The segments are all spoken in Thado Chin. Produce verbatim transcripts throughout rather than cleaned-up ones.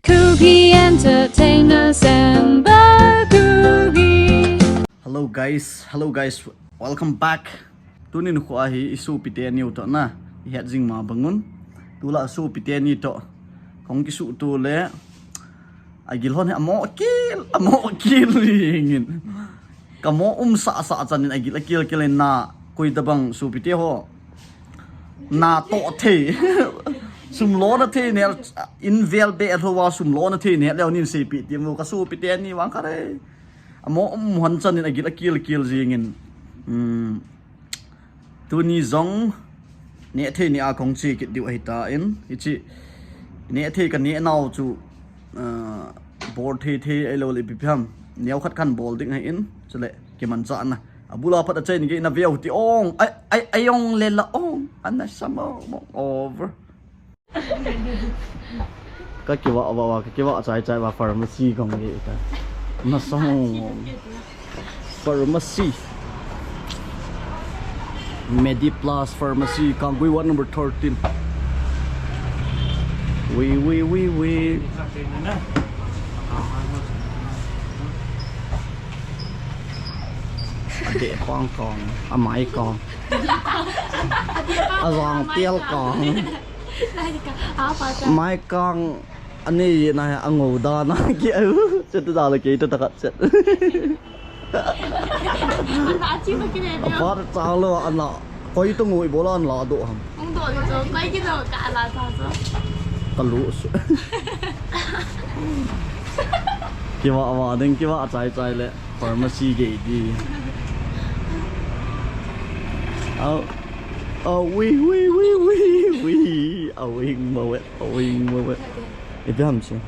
Kuki Entertainers and Bakugi. Hello guys, hello guys, welcome back. Tunin khu ahi i sopite ni u toh na, i het jing ma bangun. Tulai sopite ni toh kong kisuto le, agil hon hi amo kil, amo kil jingin. Kamo um sasa chanin agil akil kil in na koi tabang sopite ho. Na toh thei. Sum lona thei nel in vel be a lhoa sum lona thei nel leo nin seipi ti mu ka sopite ni vang kha re. Amo um hon chanin agil akil kil jingin. Hmm. Tuni jong neh thei ni a kong chi kit diu ahi tan. Hichi neh thei ka neh nau chu, ah, bol thei thei ahilou le ipi ham. Neo khat khan bol ding ahi in. Chule kimanchah na. Abula pat a chain ge na veu ti ong. Ai, ai, ai ong le la ong. Ana samo mo over. Ka kiva va va, ka kiva chai chai va pharmacy kong ge ta. Na samo mo. Pharmacy. Mediplus Pharmacy, Kangpokpi Ward number thirteen. Wi, wi, wi, wi. Adeh pang kong, amai kong. Ajang tial kong. Mai kong. Ani na angou da na ki au. Chuti da le kei to takat chet. Ana achi ma kine bia. Apa ta chang lo ana. Koi to ngui bola an la do ham. Ong do ni jo, koi ki do ka la ta jo. Ka lu su. Kiva va ding kiva chai chai le. Pharmacy ge di. Au. Au, wi, wi, wi, wi, wi. Au, wi, ma we. Oi, mo we. Ipi ham si.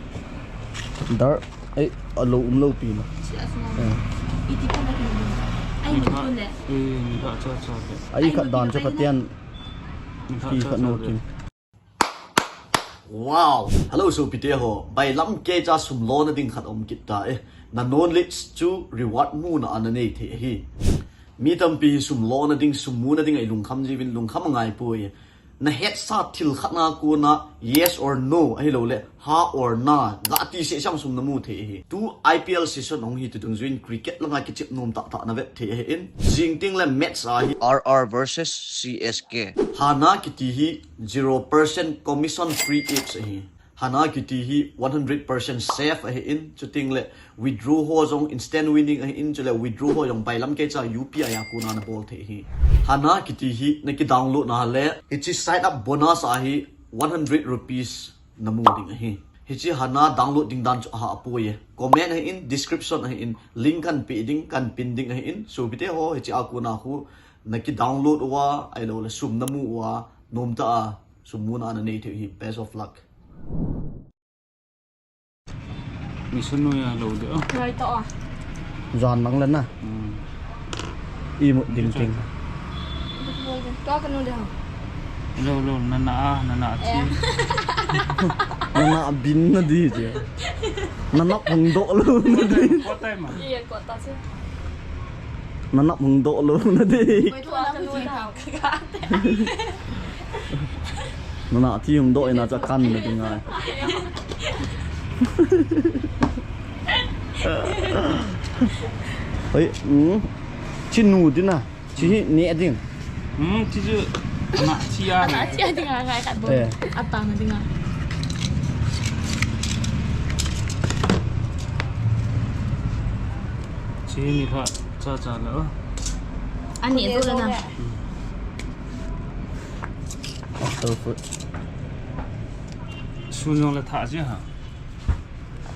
Dar, eh, alo um lo pi na. Si a sung. Eh. Iti pa na pi. Ai, mo tu le. Eh, ni da cha cha le. Ai, khat dan cha khat yan. Ni da cha cha le. Wow. Hello, sopite ho. Bailam keicha sum lona ding khat um kit ta e. Na knowledge chu reward muna ana nei thei hi. Mi tampi hi sum lona ding, sum muna ding a i lungkham jiuvin lungkham angai poi. Na hetsa thil khat na kona yes or no, ahilou le ha or na, ga ti seh sam sum na mu thei hi. Tu I P L season ong hi tu dungjuiin cricket langa kichep nom tah tah na vet thei hi in. Jing teng le match ahi R R versus C S K. Hana kiti hi zero percent commission free apps ahi. Hana kiti hi one hundred percent safe ahi in, chuteng le withdraw ho jong instant winning ahi in, chule withdraw ho jong bailam keicha U P I a kona na bol thei hi. Hana kiti hi na ki download na le, hichi sign up bonus ahi one hundred rupees na mu ding ahi. Hichi Hana download ding dan chu aha apoi e. Comment ahi in, description ahi in, link kan pe ding, kan pin ding ahi in, sopite ho hichi a kona khu na ki download uva, ahilou le sum na mu uva, nom tah a sum muna ana nei thei hi, best of luck. Ni sunu ya lo de, oh. Ngai to, ah. Jan mang le na. Hmm. I mu ding ting. To ka nu de ho. Lo, lo, na na, ah, na na, chi. Eh. Na na bin na di je. Na na pung do lo na di. Ko tai ma. Iya, ko ta se. Na na pung do lo na di. Ko to ka nu de ho. Nana thi hung doh ina cha kan na ding ai. Hoi, um, chi nu ding na, chi hi ne ding. Hmm, chi chu na thi a. Na thi a ding a ngai khat bol. Eh. Atang na ding a. Chi ni pha cha cha lo. Ani tu na. Hmm. After food. Sun jong le thah ji ha.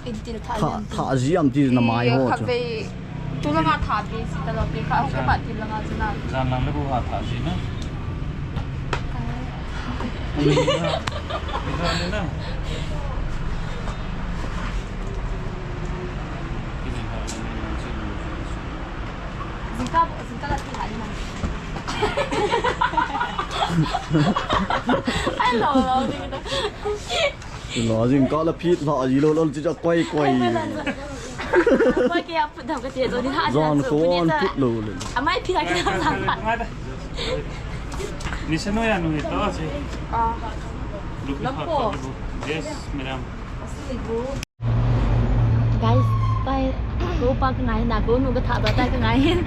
Intil thah. Thah, thah ji am ti na mai ho chu. Khatvei. Tu langa thah pi si ta lo pi kha ho ke pa til langa chu na. Jan lang le bu ha thah ji na. Ni na. Ni na. Jingkah, jingkah la ti ha ni na. Ai lo lo ni na. Lo jingkah la phit la ji lo lo chi cha koi koi. Koi ke ap dam ka ti jo ni ha. Jan ko an put lo le. Amai phit la ki jan. Ni se no ya no ni to che. Ah. Yes, madam. Guys, tai, ko pa ka ngai na, ko nu ka tha ta, tai ka ngai hin.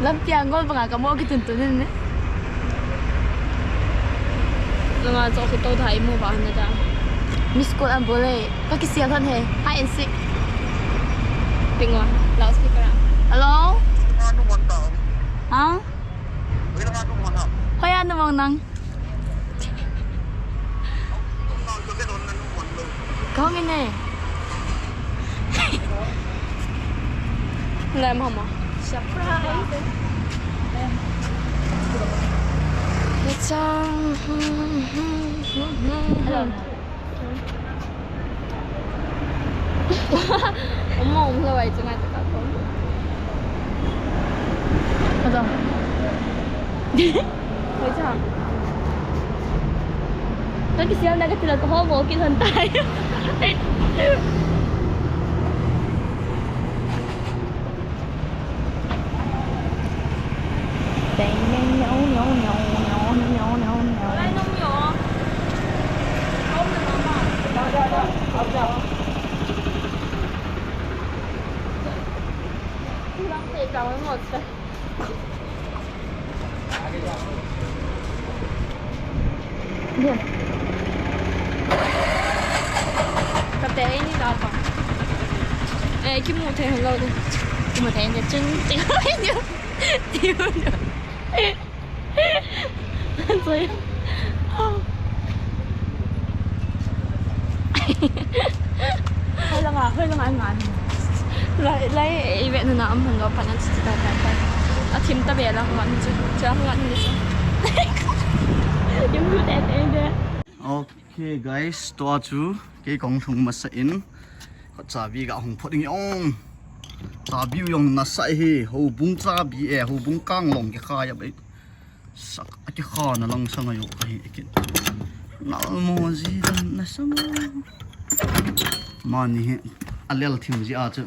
Lampi a ngol banga ka mo ki tun tun in ne. Langa cho ki to thai mo ba na da. Miss call an bole. Ka ki sia than he. Hide and seek. Pingwa. Loudspeaker a. Hello? Ha? Hoiya na mong nang. Kau ngene. Lai mama. Surprise. Hello. Omo, omo la wai chunga ta ka ko. Kaza. Wai cha. Ka ki siam na ka tila ko ho mo ki san tai. Kate ni da pa. Eh, kimu thei hon lou di. Kimu thei ni chun ting. Sorry. Hoi langa, hoi langa ngan. Lai, lai, i ve na na am hon lo pa na chi ta ta ta. A thim ta be la ngan chi. Cha ngan ni chi. Kim lu te te de. Okay guys, tua chu kei kong lhung masa in. Ka chabi ga hung phot ding ong. Chabi u jong nasa hi, houbung chabi e, houbung kang long kikhai a bei. Sak a kikhana lang sang a jo ka hi kit. Nalmo ji dan na sang. Mani hi, a lel thim ji a chu.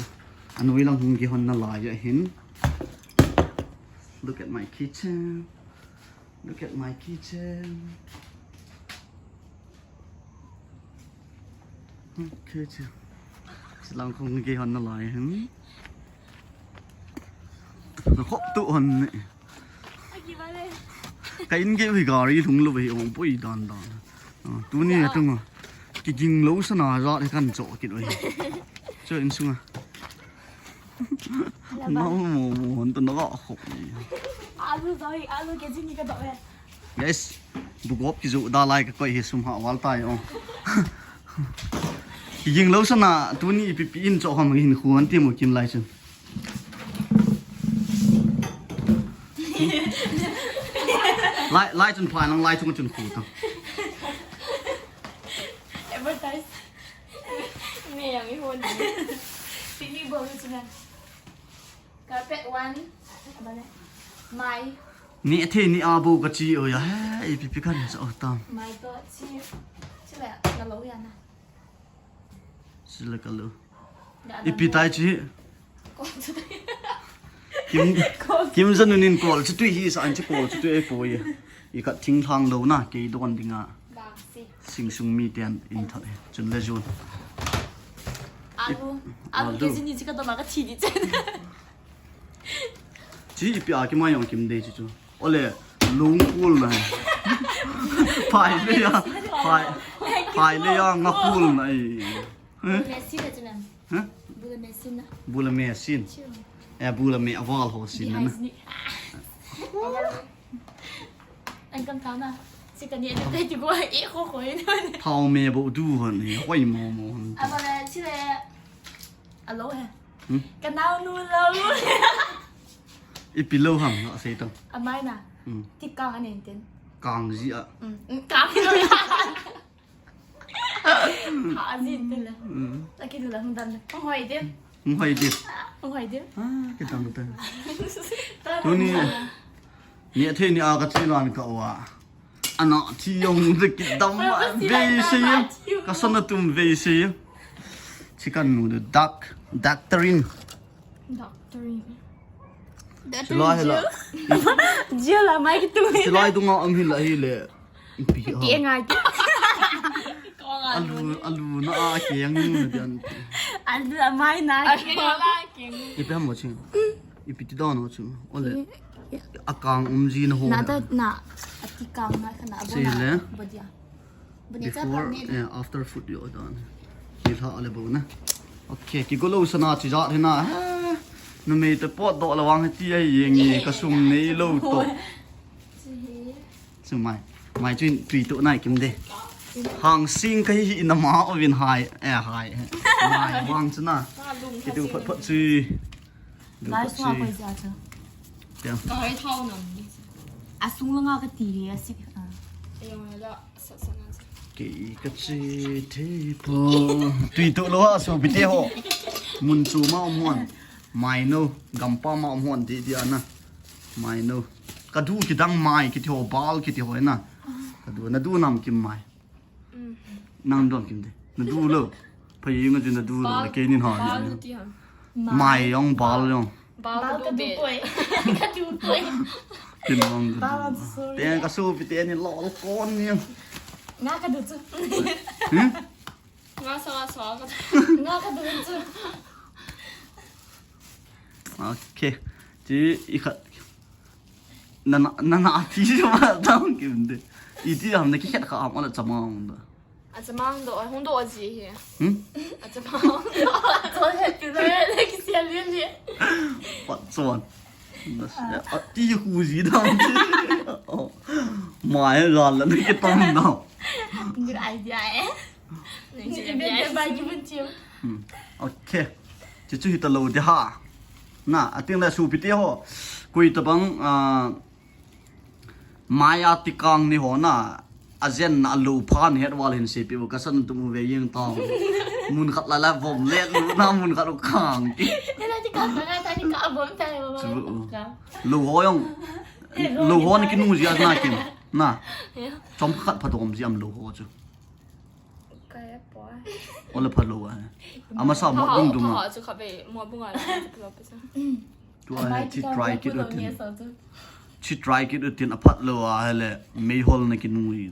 A noi lang hung kihon na lai a hin. Look at my kitchen. Look at my kitchen. Okay, chu. Chilang kong kihon na lai hin. Na khop tu hon ni. Ka in gei hi gari lhung lou hi ong poi dan dan. Ah, tuni a tung a. Kiging lou sana jat hi kan cho kit oi. Cho in sunga. Nalmo mo hon to na ga khop ni. Alu doi, alu ke jini ka do e. Guys, bugop kiju da lai ka koi hi sum ha wal tai o. Kiging lou sana tuni ipi pi in cho ham hin khu an ti mo kim lai chun. Lai, lai chun pha nang lai chung chun khu ta. Advertise. Ni yang i hon. Sini bo chuna. Carpet one. Abane. Mai. Ni athe ni a bo ka chi o ya. He, ipi pi kan sa o tam. Mai to chi. Chi la na lo ya na. Sila kalu. Ipi tai chi. Kim, Kim Jong Un in kol chu tui hi sa an chi kol chu tui e poi. I ka thing thang lo na kei don dinga. Sing sung mi tian in thot he. Chun le jun. Alu. Alu ke jini chi ka doma ka thi di chen. Chi ipi a kimai jong kim dei chi chu. Ole, lung kul na. Phai le ya, phai, phai le ya nga kul na i. Bula mesin na chu mem. Huh? Bula mesin na. Bula mesin. Chu. Eh, bula me aval ho sin na. An kam thau na. Chi ka ni an kai ti go e ho ho ni. Thau me bo du hon ni. Hoi mo mo hon. Abale chi le. Alo he. Hmm? Ka nao nu lo. Ipi lo ham, a sei tang. Amai na. Hmm. Ti kang an en ten. Kang ji a. Hmm. Hmm, kang ji a. Ha ji ten le. Hmm. Aki du la hung dan le. Hung hoi de. Hung hoi de. Hung hoi de. Ah, ki tang tang. Tuni. Ni athe ni a ka chi lan ka wa. Ana thi jong de kidam. Beisei. Ka sana tum beisei. Chicken noodle, duck, duck tarin. Duck tarin. Sila hila. Jia la mai ki tu. Sila tu nga am hila hile. Pi ha. Pi ngai ki. Alu, alu na a keng na dian. Alu amai na. Ipi ham mo ching. Ipi ti dan mo ching. Ole. Akang umji na ho. Na ta na. Ati kang na kana. Sei le. Bodia. Before, yeah, after food yo dan. Ki lha le bo na. Okay, ki golo sana chi jat hina. Numei te pot do la wang ti ai yeng ka sum nei lo to. Chu mai. Mai chu tui tu nai kim de. Hang sing ka hi na ma o vin hai. Eh hai. Mai wang chu na. Ki tu phot phot chu. Lai sua koi ja chu. Ka hai thau nam ni. Asung la nga ka ti he asik. Ayong la. Kei ka che thei po. Tui tu lo a sopite ho. Mun chu ma um hon. Mai no, gampa ma um hon ti ti ana. Mai no. Ka du kidang mai kiti ho, bal kiti ho na. Ka du na du nam kim mai. Nang don kim de. Na du lo. Phai nga jin na du lo. Kei nin ha. Mai yong bal yong. Bal ka du poi. Ka du poi. Kin mong ka du. Te ka su pi te ni lo lo kon ni. Nga ka du chu. Hmm? Nga sa nga sa ka. Nga ka du chu. Okay. Ti i khat. Na na na na ti ma dang kim de. I ti ham na ki khat kha am ala chamang da. A chamang do, hung do ji hi. Hmm? A chamang do. Chon he tu le le ki sia le le. Pat chon. Ati hu ji dang. Oh. Mai la la ni ki tong dang. Good idea eh. Ni be ba ji bun chiu. Hmm. Okay. Chu chu hita lo de ha. Na, ating la sopite ho. Koi tabang, ah, Maya tikang ni ho na, a jen na a lo phan het wal hin sepi u ka san tu mu ve yeng tao. Mun khat la la vom le lu na mun khat u kang. Ela tikang ka ta tikang vom ta lo. Chu u. Lo ho yong. Lo ho ni kinu ji a na kin. Na. Chom khat pha dom ji am lo ho chu. Ka ya po. Ole pha lo a. Ama sa mo dung dung a. Pha chu kha ve mo bunga. Lo pe sa. Tua hi chi try kit u tin. Chi try kit u tin a phat lo a hele mei hol na ki nui.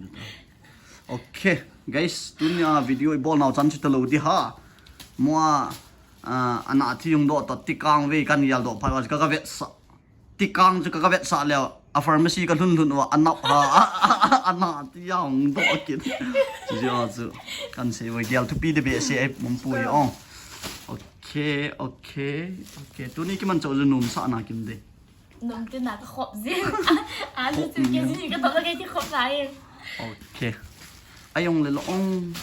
Okay, guys, tunia video i bol nau chan chi ta lo di ha. Mo a, ah, ana thi yung do ta tikang ve kan yal do pha wa ka ka vet sa. Tikang chu ka ka vet sa le a pharmacy ka lhun lhun wa anap ha. Ana ti yang do kit. Chi jo chu kan se wa gel thupi de be se ai mum pu ong. Okay, okay, okay. Tuni kiman chau ju num sa na kim de. Num te na ka khop je. A lu chu ke ji ka to ka ki khop sa e. Okay. Ayong le lo ong.